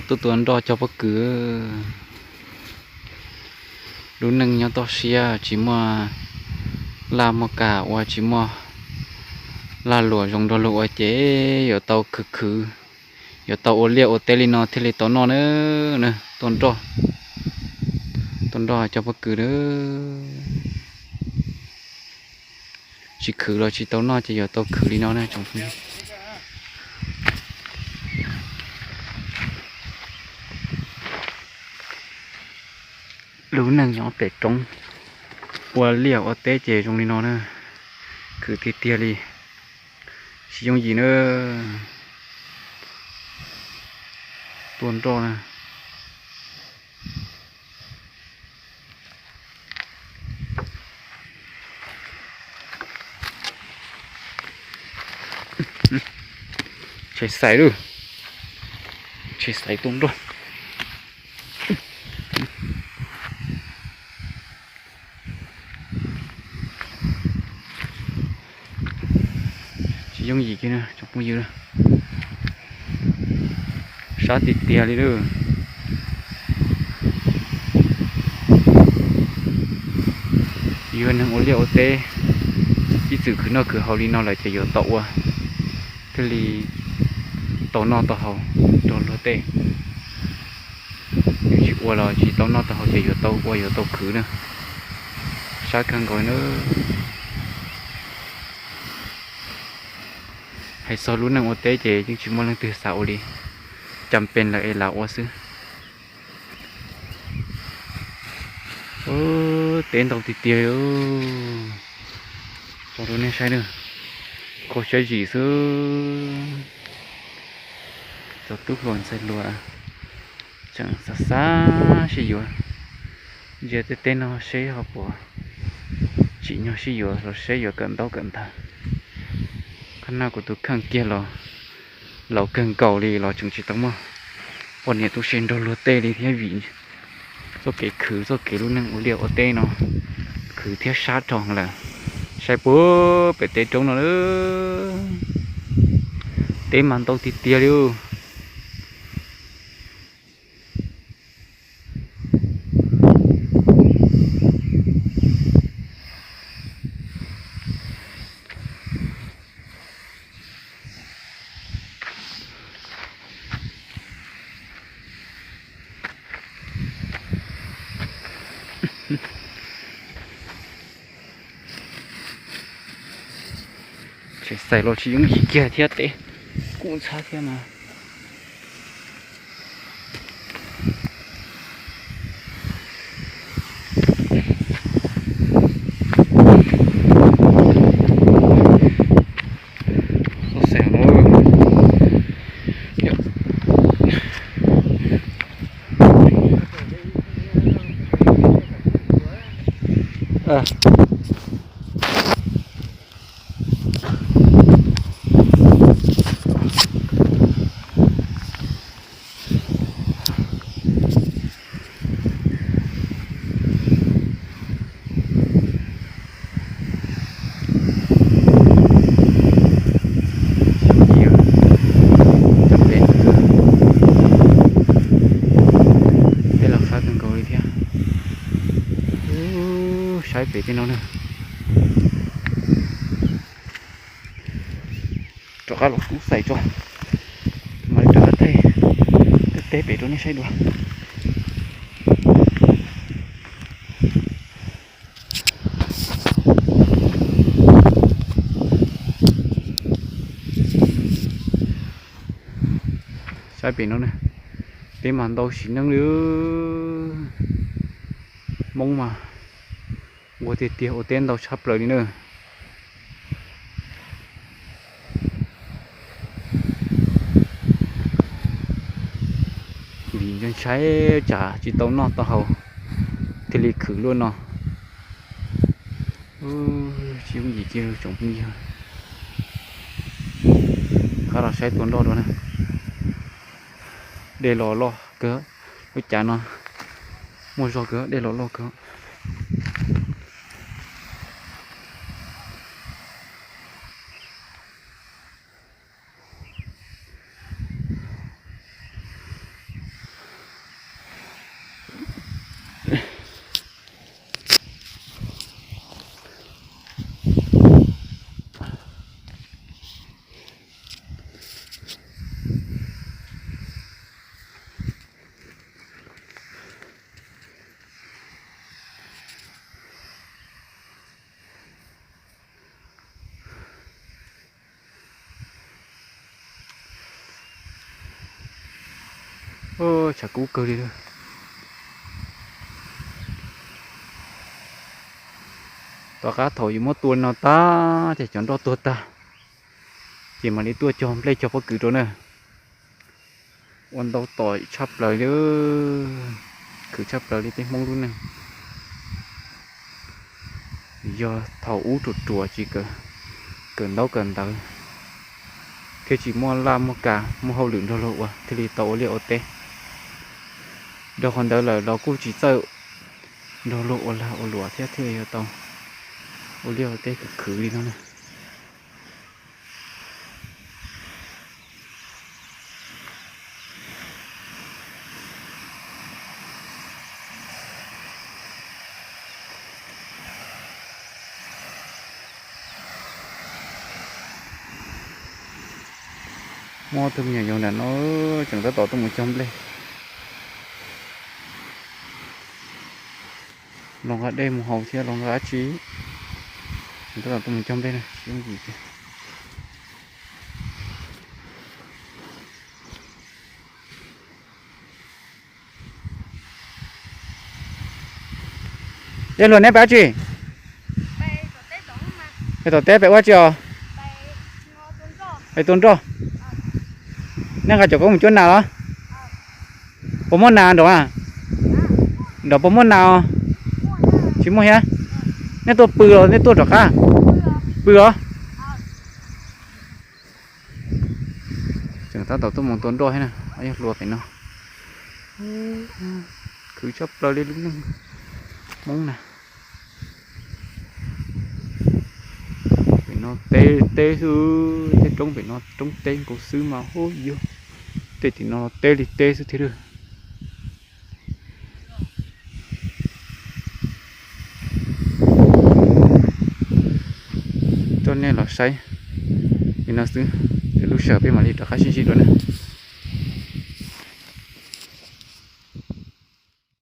Tuaj tua nroj cog pob kws. Lub neej nyob toj siab tsis muaj laj muaj kam ua, tsis muaj lag luam zoo nrog luag ua ces yuav tau khwv khwv, yuav tau ua liaj ua teb li no thiaj li tau noj na. Tuaj nroj, tuaj nroj cog pob kws na. Tsis khwv los tsis tau noj ces yuav tau khwv li no na tsoom phooj ywg. Lub neej nyob pem roob, ua liaj ua teb ces zoo li no na. Khwv tiag tiag li, tsis yooj yim na. Tuaj nroj na. Tshais xais lawm, tshais xais tuaj nroj. Tsis yooj yim kiag na tsoom phooj ywg, sab tiag tiag li lawm. Yog neeg ua liaj ua teb, ib txwm khwv noj khwv haus li no lawm ces yuav tau ua thiaj li tau noj tau haus nrog luag tej. Yus tsis ua los tsis tau noj tau haus ces yuav tau ua yuav tau khwv na. Sab kawg nkaus na. Hais txog lub neej ua teb ces yeej tsis muaj leej twg xav ua li, cas pes lawm es lam ua xwb. Teb ntau tiag tiag li. Tso rau nej saib na, kho siab zim xwb. Cov tub hluas ntxhais hluas tseem xav xav sib yuav, ntsia tej teb no seb ho puas tsim nyog sib yuav los seb yuav kawm ntaub kawm ntawv. Qhov no kuv tus kheej kiag los laus kawg nkaus li los tseem tsis tau muaj poj niam tub se nrog luag tej li thiab vim txoj kev khwv txoj kev lub neej ua liaj ua teb no khwv thiab sab rau lawm. Saib puag pem teb roob no, teb mas ntau tiag tiag li. Tshais xais los tsis yooj yim kiag thiab, teb kub ntxhab thiab mas. Tej laus sab kawg nkaus li thiab. Saib pem tej no na. Rov qab los kub xais tso, mam li rov qab thaij tej teb pem rau nej saib dua. Saib pem no na, peb mas ntau sim neej li. Hmoob mas ua tiag tiag ua teb ntau tshaj plaws li na. Vim ntshai tsam tsis tau noj tau haus thiaj li khwv luaj no. Tsis yooj yim kiag tsoom phooj ywg. Qab los saib tua nroj dua na. Dej los loj kawg, lub cav no muaj zog kawg, dej los loj kawg. Tshav kub kawg li. Tom qab thaum yus muab tua no tag ces cov nroj tuag tag, ces mam li tuaj cog nplej cog pob kws rau na. Ua ntau tom tshaj plaws li, khwv tshaj plaws li tej Hmoob lub neej. Yog thaum ub ruam ruam tsis kawm ntaub kawm ntawv, thiaj tsis muaj laj muaj kam muaj hauj lwm nrog luag ua thiaj li tau ua liaj ua teb. Dhau qhov ntawd lawm los kuj tsis txawj nrog luag ua lag ua luam thiab thiaj li yuav tau ua liaj ua teb khwv khwv li no na. Muaj tus me nyuam yaus nram no tseem tab tom tuaj mus cog nplej. Los nqa dej mus haus thiab los nqa dab tsi. Tseem tab tom tuaj mus cog nplej na, tsis yooj yim tiag. Dej hluas neb pem dab tsi? Pem tom teb pem ua dab tsi os? Pem tua nroj. Nej nqa cov koob mus cuab nas los? Puas muaj nas nraud na? Nraud puas muaj nas os? Tsis muaj thiab. Nej tuaj pw los nej tuaj rov qab? Pw os. Tseem tab tom tuaj mus tua nroj thiab na, yog hluas pem no. Khwv tshaj plaws li lub neej Hmoob na. Pem no teb teb xwb, tej roob pem no roob teb nkaus xwb mas hu yog tej tim no teb li teb xwb thiab lawm. Coj nej los saib li no xwb, lub sij hawm peb mam li rov qab sib ntsib dua na.